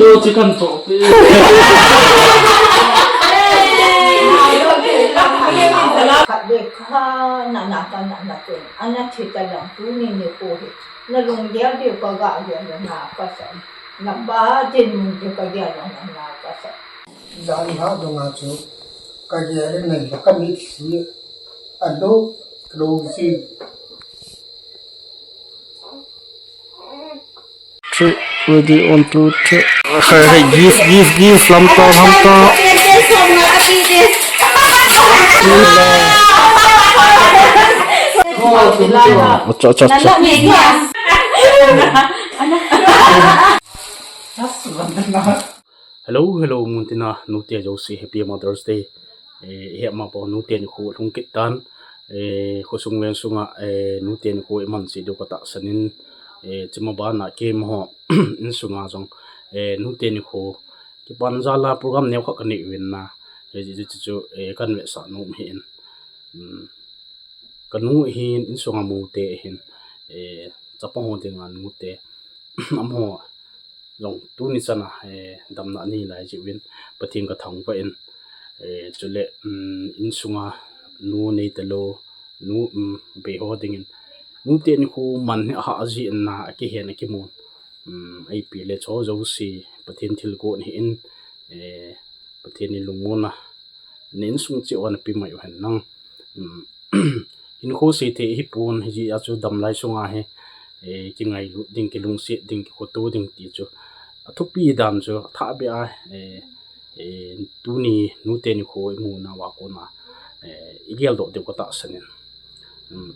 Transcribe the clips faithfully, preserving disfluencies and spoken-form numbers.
Yo, chicken chop. Khat le kha na na ka na na te. Ana thi ta lang tu ni ni ko he. Na lung dia dia ka ga dia na na ka sa. Na pa din mu dia ka dia na na na ka sa. Dan ha dong a chu ka dia le nei ka mi si. Ado lo si. Three, ready, one, two, three. Hey, hey, give, give, give, lam to, lam to. Acha, acha, acha. Hello, hello, mun tina, nute jouse, happy Mother's Day. Eh, hema po nute nikho lhung kit tan. Eh, khosung veng sunga, eh, nute nikho iman cheh diu ka tahsan in, eh, chuma bana keiho insunga jong, eh, nute nikho kipana jal a program neo khat ka nei uvin na, eh, chu, chu, chu, eh, kan vetsah nom ahin. Um, ka nu ahin, insunga mote ahin, eh, chapang ho dinga nute, amaho jong tuni chana, eh, damna anei lai jeh uvin Pathen ka thangvah in, eh, chule, um, insunga nu nei talou, nu, um, bei ho dingin nute nikho man hi ahah jeh in na akihen akimun, um, ipi le chu jouse Pathen thilgon ahin, eh, Pathen in lungmonna na insung cheh uva na pe mai u hen lang. Um, hinkho seithei hipon, hijeh a chu damlai sunga hi, eh, kingailut ding, kilungset ding, kikhoto ding ti chu athupi dan chu athah beh a, eh, eh, tuni nute nikho imu nauva kona, eh, igeldoh diu ka tahsan in. Um,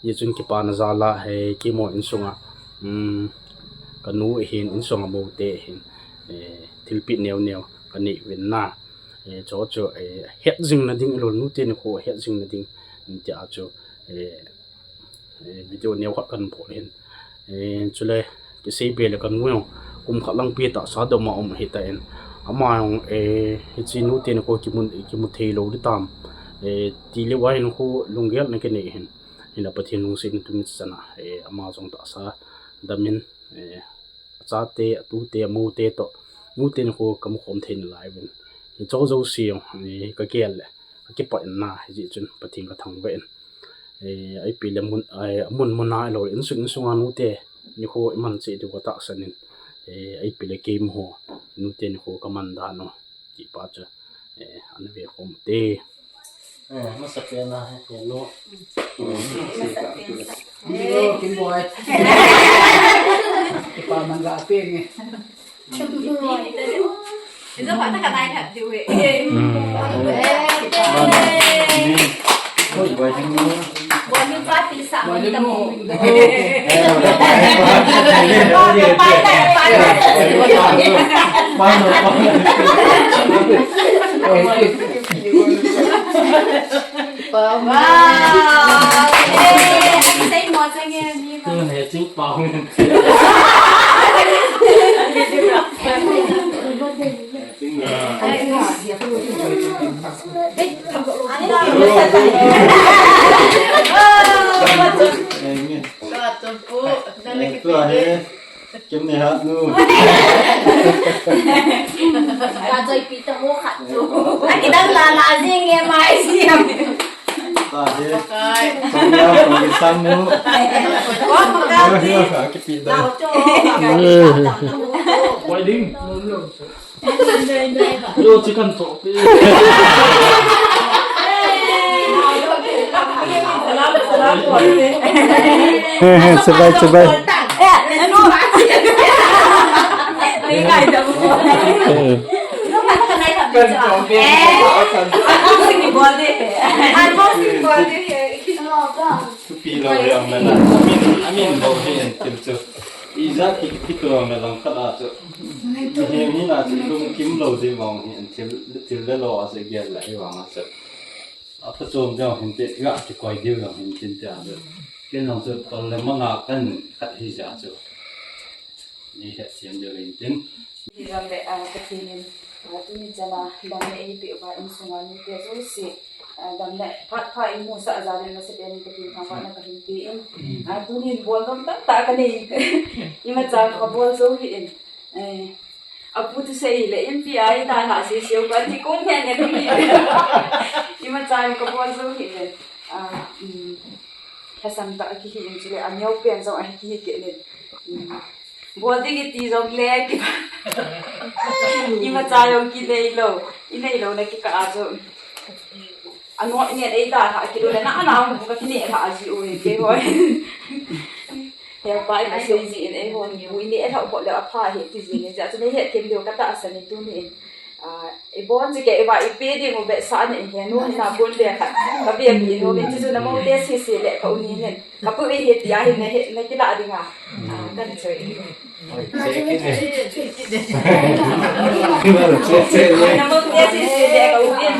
hijeh chun kipana jal a, eh, keiho insunga, um, ka nu ahin, insunga mote ahin, eh, thilpeh neo neo ka nei uvin na. Eh, chu chu, eh, het jing na ding, ilou nute nikho het jing na ding, tia chu, eh, eh, video neo khat kan bol ahin. Eh, chule, kisei be le ka nu jong kum khat lang pi tahsa dom a um ahitan. Ama jong, eh, hiche nute nikho kimu, kimu thei lou ding tam, eh, ti le uva hinkho lunggel na kinei ahin. Hinla Pathen lungsetna tuni chana, eh, ama jong tahsa dam in, eh, achate, atute, amote toh, nute nikho kamu khom thei nalai uvin. Hiche jouse jong, eh, ka gel le, ka kipah in na, hijeh chun Pathen ka thangvah in. Eh, ipi le mun, eh, amun mun a ilou, insung, insunga nute nikho iman cheh diu ka tahsan in. Eh, ipi le keiho, nute nikho ka man dan u. Ti pa chu, eh, ana ve khom te. Eh, masa pen a, eh, no. Masa pen a. Kim boy. Ipa man ga pe nge. Izo pa ta ka nai khat diu e. Kim ni hat nu. Ka joipi ta ho khat chu. Akidang la la jing e mai siam. Ta he. Kai. Sangya, sangya sang nu. Ko ko ka ti. Kipi da. Lao cho. Wai ding. Yo, chicken chop. Chibai, chibai. Pi lo yang na na. Amin, amin lo hin til chu. Ija ki, ki tu lo me lang khat a chu. Hi, hi na chu lungkim lo ding vang hin til, til le lo a chu gel le hi vang a chu. A phachom ding hin te, ga kikoi ding vang hin tin te a chu. Ken long chu tol le manga kan khat hi ja chu. Ni het siam ding hin tin. Hi jong le, ah, Pathen in, ah, tuni chan a damna eipeh uva insunga nute jouse, ah, damna phat pha imusah jal in masapen in Pathen thangvahna kahin pe in, ah, tunin bol ngam tamtah kanei. Imacha kabol jou hih in. Eh, Apu thusei le, inpi a ita na sisiu ka ti kong hen ngen mi. Imacha ka bol jou hi le. Ah, um, lhasam tah a kihi in chule, aneo pen jong ahi kihi kit le. Um, bol ding iti jong le, ki, imacha jong kinei lou. Inei louna kikah a chu. Aneo ngen eita ha, kilu le na, na, ka kinei ha ji u e, keiho. Hepa in asei jin, eiho ni, mu inei lha u le apha hi, ti jin, ja chu nei hethem diu ka tahsan e tuni in. Ah, ibon ji ke, iva ipe ding u behseh in, he nu na bun le kha, ka be mi ho, mi chu na mo te sisi le ka u ni nen. Ka pu e he ti a hin na he, na kila ding a. Ah, kan choi. Oi, che kit ne. Na mo te sisi le ka u nen.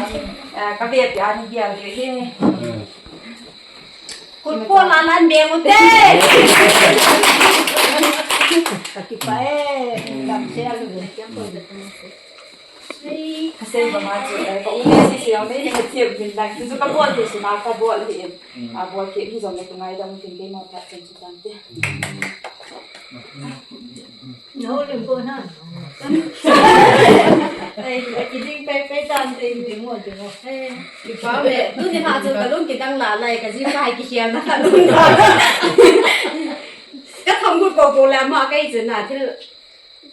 Ah, ka be ti a ni dia de he. Hmm. Kut po la nan be mo te. Ka kipah e, ka che a lu. Ka sei banga chu, eh, ka u le sisi a nei, ka thiam min lang. Chu ka bol thei suna ka bol hi in. Mm. A bol kit hi jong le tu ngaidam tin keima phat chen chu tante. No, lim ko na. Ai, ai, kiding pe, pe tan te, ding mo, ding mo. Eh, kipah e, tuni ha chu ka lung kidang la lai, ka ji pa hai kikhel na ka lung. Ka thanggut ko ko la ma kai chu na thil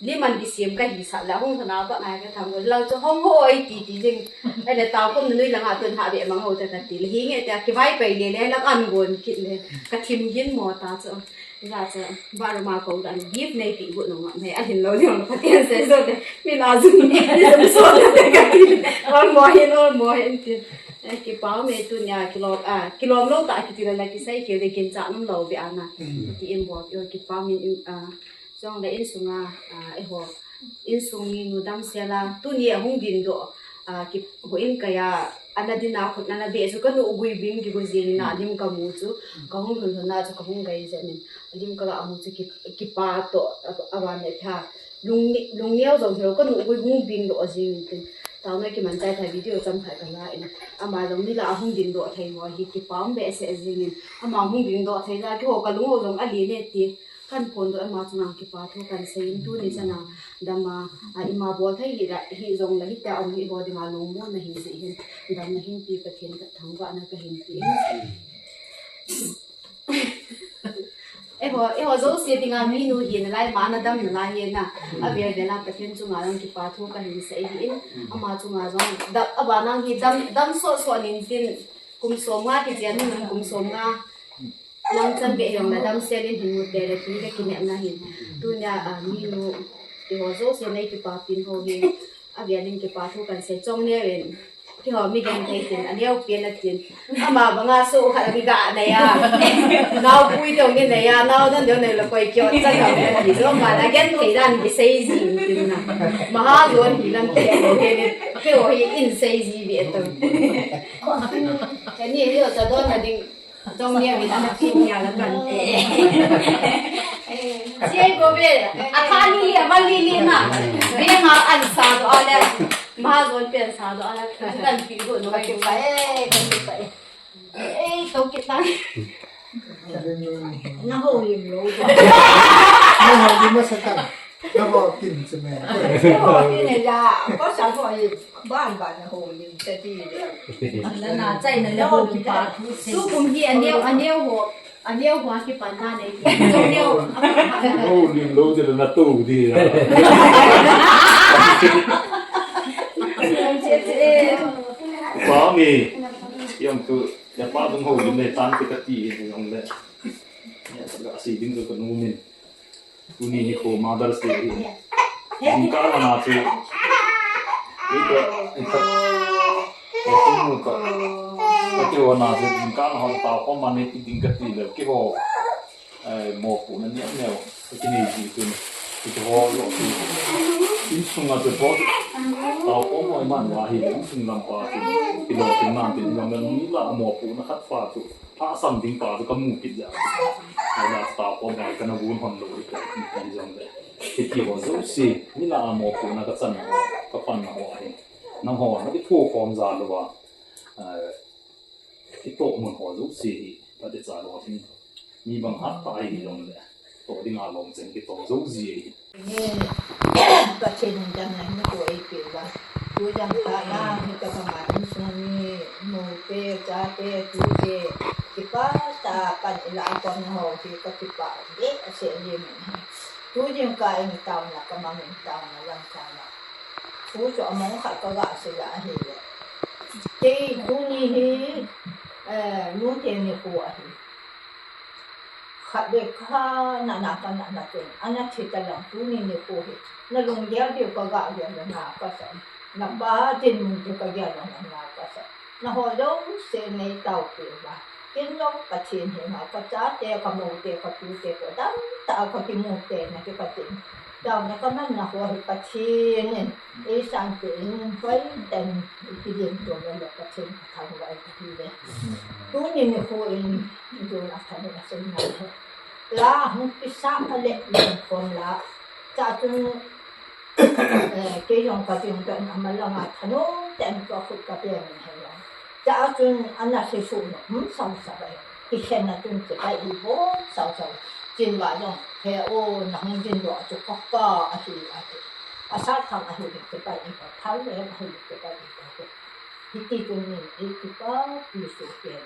Lim an kisem kahisah le, hung lhona pa ngai ka thanggut lang chu hung hoi ti ti jing. Ahile tao kom nui langa tun ha be mang ho ta kati le, hinge tia kivai pai le le lang an gon kit le. Ka thim gin mo ta chu. Ja chu, bathroom a ko dan gift nei ti gu no ngam he, ahin lo ni ong Pathen sei jo le. Mi la jun, mi jun so le kati le. Ol mo hin, ol mo hin ti. Eh, kipah me tunia kilom, ah, kilom lou ta kiti le la kisei kil le kin cha nom lou be ana. Mm. Ti in bol, yo kipah min, ah, Chule insunga, ah, eiho, insung minu damsel a, tuni ahung dingdoh, ah, ki, houin kaiya, ana dinga khut ana beh chu kanu gui bing kigu jing in alim kamu chu, kahung lhun lhun a chu kahung gai jeng in, alim kaga mu chu ki, kipah toh, a, avan le pha, lung, lungneo jong hilou kanu gui hung bingdoh jing in tin, taona kiman chai thei video chomkhat kala in, ama jong mi lah a hung dingdoh thei ho hi kipah um behseh jing in, ama hung dingdoh thei jeh a keiho kalung u jong alen e ti, Kan phondoh e, ama chunga kipa thu kan sei in, tuni chana dama, a, ima bol thei hi la, hi jong la, hitia um hi ho dinga lungmonna hin jeh hin, damna hin pe Pathen kathangvahna kahin pe in. Eiho, eiho jouse dinga minu hi nalai, ama na dam nalai hi na, avel vel a Pathen chunga jong kipa thu kahin sei hi in, ama chunga jong, da, abana hi dam, dam sot sot in tin, kum som nga kichen in, kum som nga, Langchan beh jong la damsel in hin mute le ti ka kinepna hin. Tunia, a, minu, keiho jouse nei kipa pen ho hi. Avel in kipa thu kan sei chong neo in. Keiho mi genthei tin, aneo pen atin. Ama banga soh khat a kiga nei a. Naopui dong in nei a, nao dan dong nei la koi kio chan dong nei ti. Jong ma na genthei dan kisei ji tin na. Maha jon hi lam ti ho hi ni. Keiho hi in sei ji ve to. Kani hi o cha don na ding. Chong neo in ana pi nia la kan. Che ko be, a tha li li, a mal li li na. Be nga an sa doh a le. Mahajon pen sa doh a le. Kan pi doh no. Ka kipah e, ka kipah e. Eh, to kit lang. Na ho lim lou. Na ho lim masa kan. Nabo kin chu me. Nabo kin e ja, ko sa ko ai ban ban ho lim se ti le. Na na chai na le ho kipa thu se. Tu kum hi aneo, aneo ho, aneo ho kipa na nei. Aneo. Ho lim lou de na to di ya. Pa mi, yang tu, ya pa dung ho lim le tan ti kati, yang le. Ya, sa ga si ding ko nu min. Tuni nikho Mother's Day hi. Jingkah a na chu. Ita, ita. Ita nu ka. Ita ho na chu jingkah a na ho ta ko ma nei ti ding kati le keiho. Ai, mopohna neo neo. Kati nei ji tu. Keiho lo tu. Insunga chu ho. Ta ko mo man wa hi insung lam pa chu. Kilo tin nan tin lam ni la mopohna khat pa chu. Lhasam ding pa chu kamu kit jeh a. Ahinla tao kom a kana gon hon lou hi ka ti jong le. Hiti ho jouse, mi lah a mopohna kachan ho, kapanna ho ahi. Nangho, nakithokhom jal louva. Eh, kitoh mun ho jouse hi, phatecha lou ahi. Mi bang hat tah ahi jong le. Toh dinga lom cheng kitoh jou ji ahi. Nge, ka Pathen in damna hin ko eipeh uva. Tujong tah a, hitabang a insung mi, nute, chate, tute, kipah tah a pan ilah a kon ho hi kakipah behseh jeng in ahi. Tujing kah in taona kamang in taona lam kana. Thu chu among khat kaga sei a ahile. Kei tuni hi, eh, nute nikho ahi. Khat le khat nana kanana chun, ana thi talang tuni nikho hi. Nalunggel diu kaga gel le na kasa. Napa dinmun diu kagel le na kasa. Naho jouse neitaopeh uva. Ken jong Pathen henga kachate, kamoute, katute, kadamtah a kakimu tena kikah in. Taona kamanna ho hi Pathen in eisanpeh in hoitah in ikilemto le Pathen kathangvah in ahile. Tuni nikho in, tuni a thanom asei na le. La hung kisah a le, lengkhom la. Chua chun, eh, kei jong kading doh in amalanga thanom tah in kakhut kaben in ahi. Chua chun ana seisuh nom, hmm, sausau ahi. Kikhenna chun chibai ibol sausau. Chinva jong, he o, nahung ding doh chu kaka ahi, ahi. Asat thang ahile chibai ibol, thang le ahile chibai ibol. Hiti chun min eikipapi sohkei.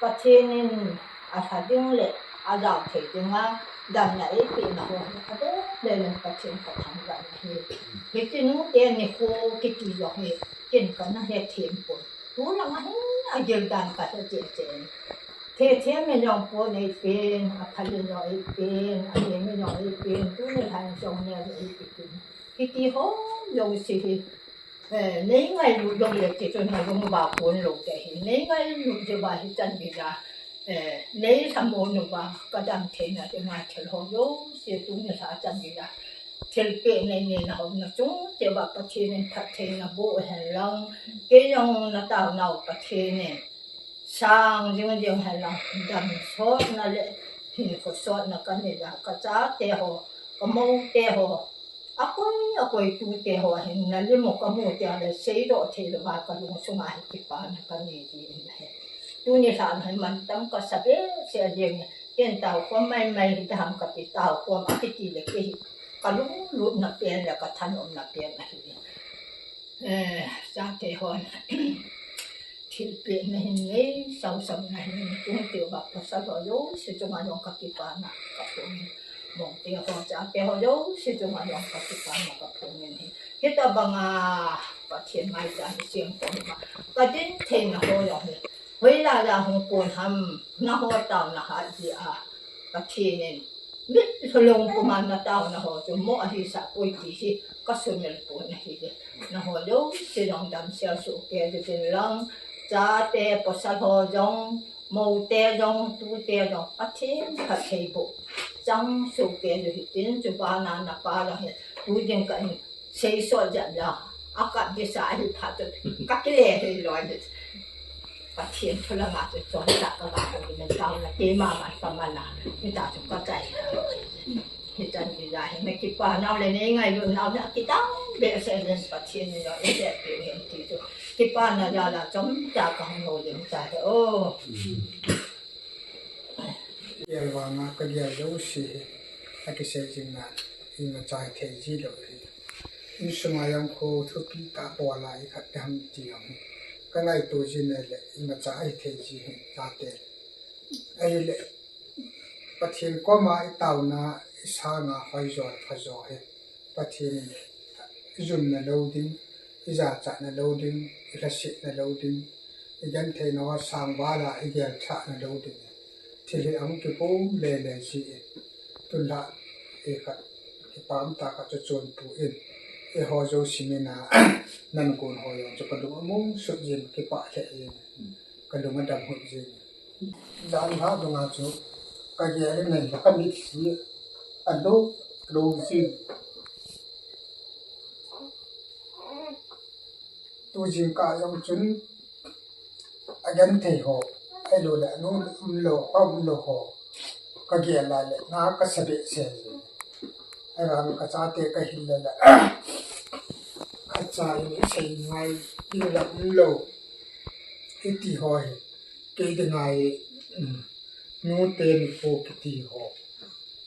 Pathen in alha ding le ajao thei dinga damna eipehna ho hi adang lelen Pathen kathangvah in ahi. Hiti nute nikho kiti jong hi ken kana hethem pon. Tulang a hin agil dan kahe cheh cheh in. Thethem in jong pon eipen, aphal in jong eipen, anem in jong eipen, tuni lhan jong nel eipen. Hiti ho jouse hi Eh, neingailut lou le ti chun nalung uva pon lou te hi. Neingailut jeh uva hichan geiya, eh, neilhamon uva kadam theina dinga thil ho jouse tuni lha chan geiya. Thilpeh neinei na hom na chung cheh uva Pathen in phattheina boh hen lang. Kei jong nataonau Pathen in sang jing jing hen lang. Damsotna le hinkho sotna kanei a kachate ho, kamoute ho. Akoi, akoi tute ho hin nalim u kamu tia le seidoh thei louva kalung sunga hi kipana kanei ji in ahi. Tuni lhan hin mantam kasa behseh jeng e. Ken taokhom maimai hitam kati, taokhom akiti le kei hi kalunglutna pen le kathanomna pen ahi. Eh, chate hon. Thilpeh na hin nei, sausau na hin tung tiu va pasal ho jouse chunga jong kakipana kaphongin. Moute ho, chate ho jouse chunga jong kakipana kaphongin ahi. Hitabanga Pathen maicham isem khom uva. Kadin theina ho jong hi. Hoilai a hung kon ham, naho taona hat jeh a. Pathen in mitlhi lung puma nataona ho chu mo ahisah poi ti hi kasumil pon ahi. Naho jouse jong damsel sohkei uvin lang, chate pasal ho jong, moute jong, tute jong, Pathen phattheiboh chang sohkei u hitin, chubana napa jong hi, tu jingkah in seisot jep la, akap disa ahi phat chun, kakile hih loi. Pathen thu langa chu chomcha kaga hou ding in taona keima man kaman a, hita chu kachai. Hichan geiya hi, nakipanau le neingailut nau hi akidang behseh in Pathen in jong eisetpeh u hen ti chu, kipana jal a chomcha kahung hou ding tai o. Gel vanga kagel jouse hi akisei jing nan, imacha hithei ji lou hi. Insunga jong kho thupi tah bol a ikhat te ham ti jong hi kangaito jin ahile, imacha hithei ji hi tate. Ahile, Pathen koma itaona, isanga hoijo phajo hi Pathen in ijumna lou ding, ijachatna lou ding, ilhasetna lou ding, igentheina ho sangval a igelchahna lou ding. Thil hi ahung kipom lele ji in. Tunlhah ikhat, kipah umtah khat chu chonpeh in. Eiho jouse mina, nagon ho jong chu kalung among sut jin, kipah lheh jin. Kalung adam hut jin. Janlhah dunga chu kagel in ahile kamitlhi alou, lou jin. Tu jingkah jong chun agenthei ho, ahilouleh anu umlou, apa umlou ho kagel a le na kasa behseh jin. Ahivang kachate kahil le le, khatcha in isei ngai ding la umlou kiti ho hi, kei dinga hi, um, nute nikho kiti ho,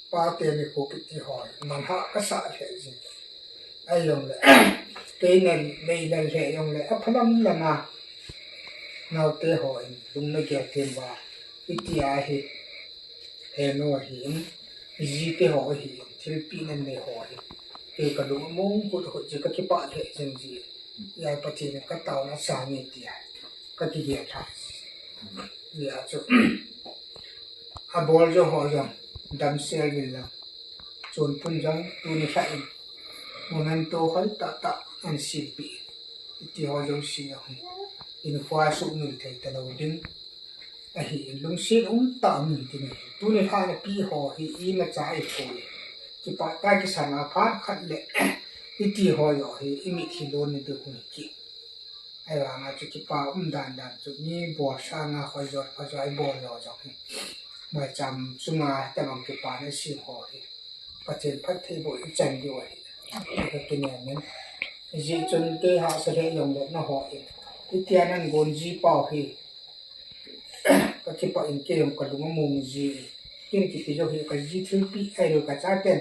pate nikho kiti ho hi manhah kasah lheh jin. Ajongle, kei nei lal he jongle, aphalam lama naote hon lung nagel them uva, itia hi heno ahin, jite ho ahin, thilpeh nanei ho ahin, kei kalung among hut hut jeh, kakipah lheh jeng jeh. Hijeh a Pathen in kataona asang e tia kakigel lhah jeh. Hijeh a chu abol jo ho jong damsel uvin lang, chonpun jong tuni lhah in memento hoitah tah ahin sempeh in, hiti ho jouse jong hi hinkhoa suhmil thei talou ding ahin, lungset umtah um in tin, tuni lhah napi ho hi imacha ipoi, kipah tah kisanga phat khat le hiti ho jong hi imit hi lon nadiu hung hi kit. Ahivanga chu kipa um dan dan chu mi bol sanga hoijo phajo ibol jo jong hi, maicham chunga hitobang kipana isem ho hi Pathen phattheiboh ichan diu ahi, kakinem in. Hijeh chun kei hahsa lheh jongle nangho in, hitia nagon ji pau hi kakipah in, kei jong kalung among jin, ken kiti jou hi, kaji thilpeh ahilou, kachaten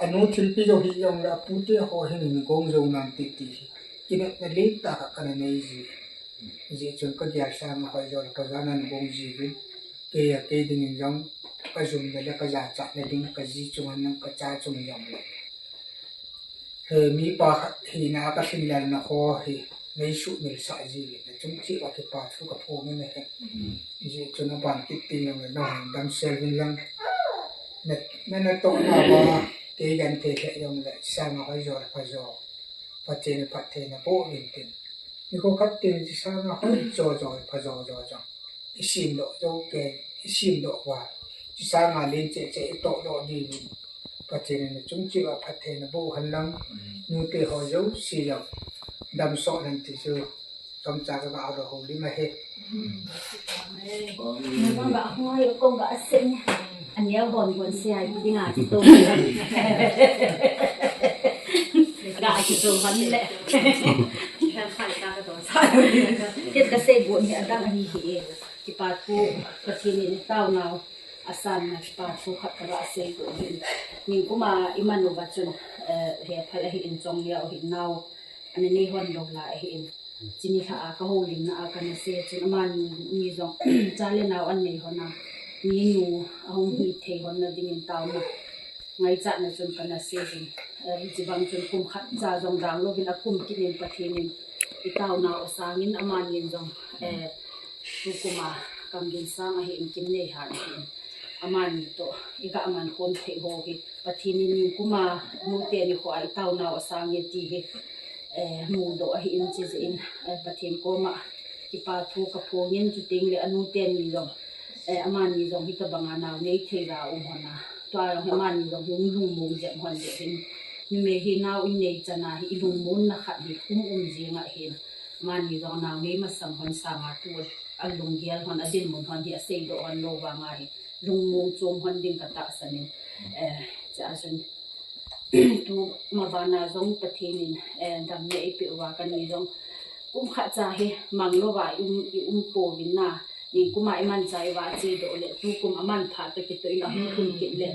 anu thilpeh jou hijongle apute ho hin eingong jou nante ti hi kinepna lentah khat kana nei jin. Hijeh chun kagel sanga hoijo le phajo a nagon jiuvin, kei a kei dingin jong kajumna le kajachatna ding, kaji chunga jong, kacha chunga jong le he mipa khat hina kalhinlelna ho hi neisuhmilsah jiuvin, nachung cheh uva kipa thu kaphongin ahi. Hijeh chun aban kit teng jongle nahung damsel uvin lang, na, na, natohna uva kei genthei lheh jongle sanga hoijo le phajo, Pathen in phatthei naboh uvin tin, nikho khat tin sanga hoijo jo phajo jo jong isemdoh jou kei, isemdoh uva, chusanga len cheh cheh itohdoh diuvin, Pathen in nachung cheh uva phatthei naboh hen lang, nute ho jouse jong damsot hen ti chu chomcha kaga houlim ahi. Nang kong ga hoi, kong ga sen. Aneo bon bon se ai dinga kitou. Ga kitou hon le. Kei kaseigot hi adang ahi hi e. Kipa thu, Pathen in itaonau asanna kipa thu khat kaga seigot hi. Ningkuma iman uva chun, eh, hephal ahin, chongneo ahin, nao ana nei hon lou lai ahin. Chuni lhah a kahoulimna a kana sei chun amani jong cha le nao anei hon a, minu ahung hi thei honna dingin taona ngaichatna chun kana sei jin. Eh, hiche bang chun kum khat cha jong dang louvin akum kit in Pathen in itaonau asangin amani jong, eh, tukuma kamgin sang ahin, Kimneihan ahin. Amani toh iga man khom thei ho hi Pathen in ningkuma nute nikho a itaonau asang e ti hi, eh, mudoh ahin, chujeh in, eh, Pathen koma kipa thu kaphongin, chuteng le anute ni jong, eh, amani jong hitobanga nao nei thei a um hon a, tua jong hi amani jong hung lungmong jep hon jeh hin, numei hi nao inei chan a hi ilungmonna khat hi um um jing ahin, amani jong nao nei masang hon sanga tu alunggel hon, adinmun hon hi aseidoh hon lou vanga hi lungmong chom hon ding katahsan in, eh, chua chun tu mabana jong Pathen in, eh, damna eipeh uva kani jong kum khat cha hi mang louva i um, i um pouvin na, ningkuma imanchah uva chedoh le tukum aman phat toh kitoh in ahung lhun kit le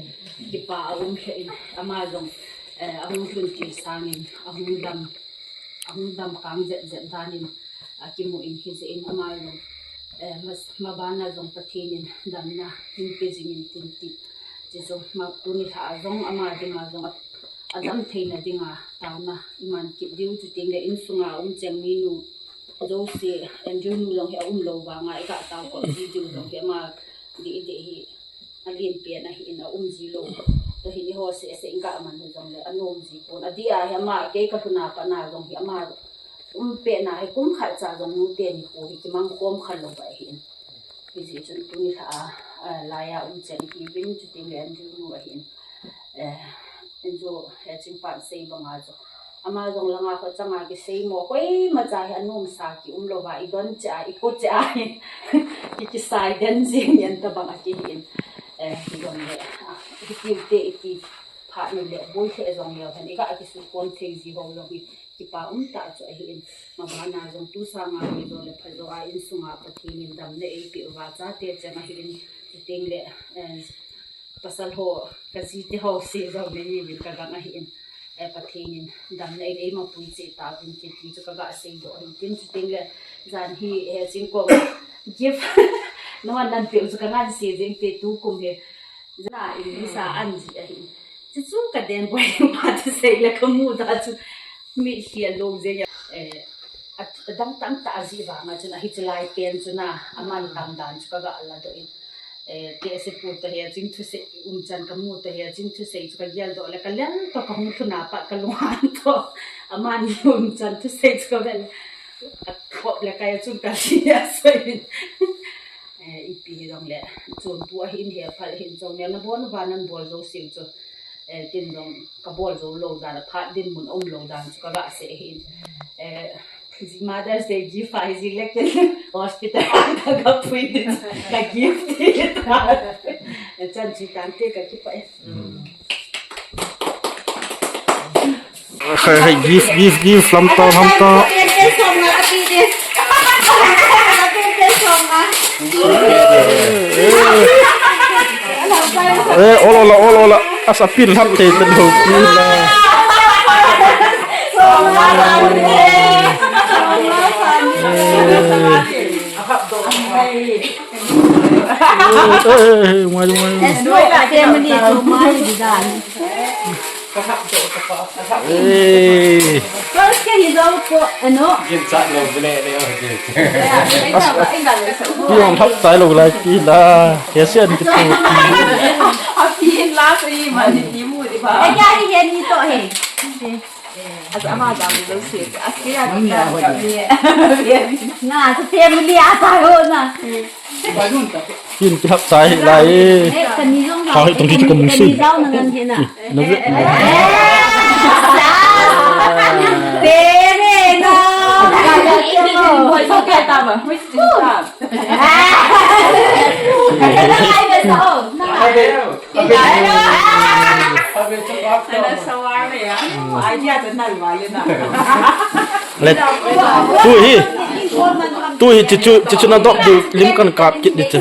kipa aum lheh in, ama jong, eh, ahung lhun kit sangin ahung dam, ahung dam kang jet jet danin akimu in, hijeh in ama jong, eh, ma, mabana jong Pathen in damna hinpe jingin tin ti. Hiche jong ma, tuni lhah a jong ama dinga jong a, adam theina dinga taona iman kit diu, chuteng le insunga um cheng minu jouse, Andrew nu jong hi aum lou vanga iga tao kop ji diu jong hi ama deh deh hi alienpen ahin, aum ji lou. Toh hin eiho seh seh in ga man hijongle anom ji pon. Adeh a hi ama kei kalhun a pat na jong hi ama um pet na hi kum khat cha jong nute nikho hi kimang khom kha lou ahin. Hijeh chun tuni lhah a, a, laiya um cheng ihiuvin, chuteng le Andrew nu ahin. Eh, Andrew, eh, Chingpan sei banga jong ama jong langa ho changa kisei mo, koimacha hi anomsa kium louva, idon cheh a, ipo cheh a hi ki, kisai den jing in tabang akihin. Eh, idon le, ah, hitiute iti phat nile boi lheh jong leu hen, iga kisukhom thei ji ho jong hi kipa umtah chu ahin. Mabana jong tu sanga hoijo le phajo a insunga Pathen in damna eipeh uva chate cheng ahin, chuteng le, eh, pasal ho, kajite ho seh jong neiuvin kagang ahin. Eh, Pathen in damna in eima pui cheh tauvin kiti chu kaga seidoh ahin tin, chuteng le jan hi, eh, Chingkong gift nahon nanpeh u chu kangansei jeng te tukum hi. Jan a English a an jih ahin. Chuchu kaden boi ma thusei le kamu da chu mitlhi alou jeng a, eh, a, adang tamtah ajih vanga chun ahi chu lai pen chun a, aman tam dan chu kaga ladoh in. Eh, tehse pu toh hi a ching thusei umchan kamu toh hi a ching thusei chu kageldoh le kalen toh kahung lhun a pat kalunghan toh. Aman umchan thusei chu kavel. Akhop le kai a chun kalhi asoi in. Eh, ipi hijongle chonpu ahin, hephal ahin, chongnelna bol uva nanbol jouseu chu, eh, tin jong kabol jou lou dan, aphat dinmun aum lou dan chu kaga sei ahin. Eh, Mother's Day gift ahi jing le ken hospital a kaga pui ding chu ka gift hi ta. Chan chu tante, kakipah e. Hai, hai, gift, gift, gift, lamto, lamto. Eh, ol, ol, ol, ol. Asa pil ham te, te lo pil la. Eh, eh, eh, mai, mai. Family to mai di dan. Eh. First ke hi jo ko, ano? Gin chat lo bile le o ji. Pi hong thap tai lo lai pi la. He sian ki tu. A pi la ko i ma ni ti mu di ba. Eh, ya hi he ni to he. Asa ama jam lo si. Asa ya ni. Na, sa family asa ho na. Hin kilhap chai lai. Kani jong ha, hi tong hi ka mu si. Kani jong na ngan hi na. Na ve. Tere na. Koi so kya ta ma? Which is ta? Idea to nal wale na. Le, tu hi, tu hi, chichu, chichu na dop du, lim kan kap kit di chu.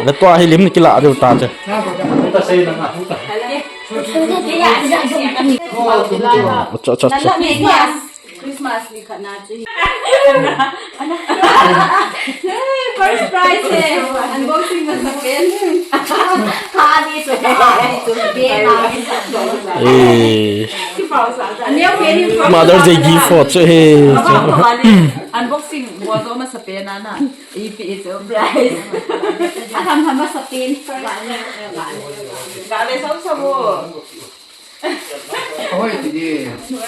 Le tua hi lim ni kila du ta chu. Acha, acha, acha. Christmas li khat na chu hi. First prize eh. Unboxing na sa pen. Kha ni chu, kha ni chu, be na. Eh. Mother's Day gift for chu he. Unboxing bol jo masa pen na na. Ipi chu prize. Atham tham masa pen first. Ga le sau sau. Ahoi, tidi. Kin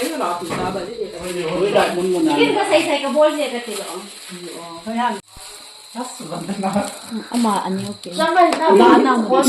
ka sai sai ka bol je ka ti lo. Ama ani okay. Ba na mo.